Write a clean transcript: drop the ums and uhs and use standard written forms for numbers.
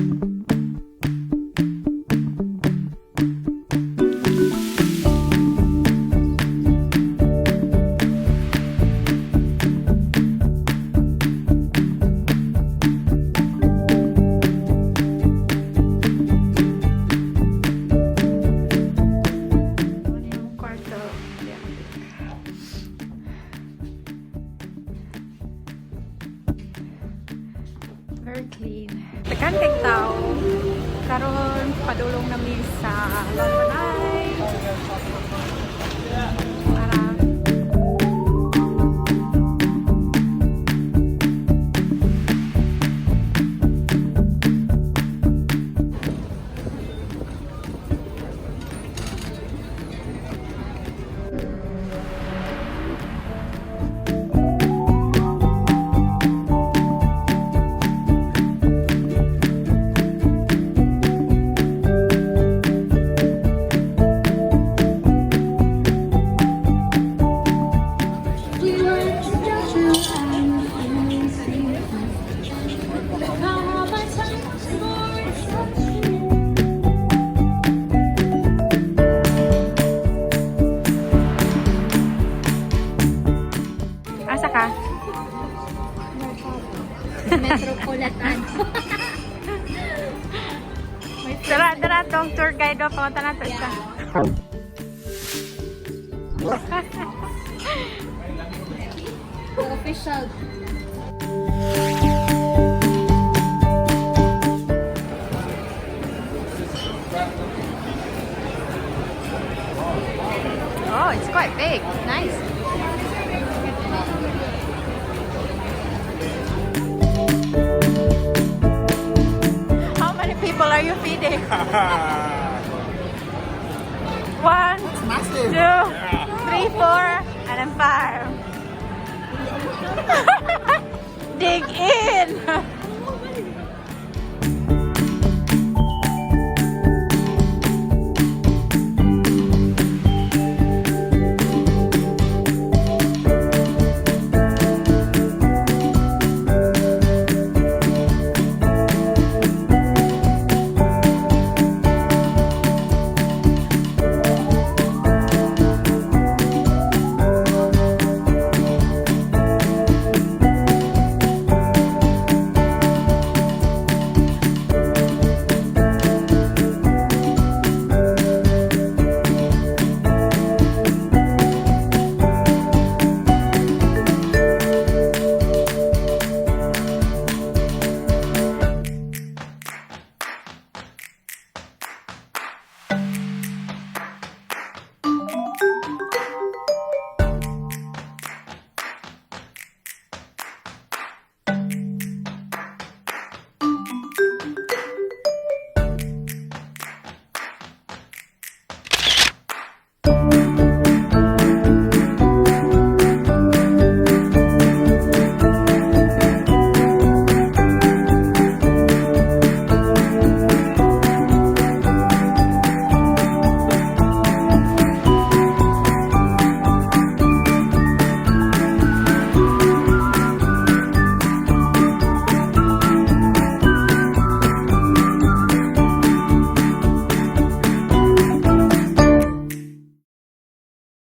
Ano yung kwarto? Yeah. Very clean. Daghan kay tao. Karon padulong nami sa London Eye. Para We were together and all my time for such. Asa ka? Metropolitan. Tara, tara, tong tour guide o. Pamunta na to siya. The official. Oh, it's quite big. Nice. How many people are you feeding? One, Massive. two, three, four, and then five. Dig in.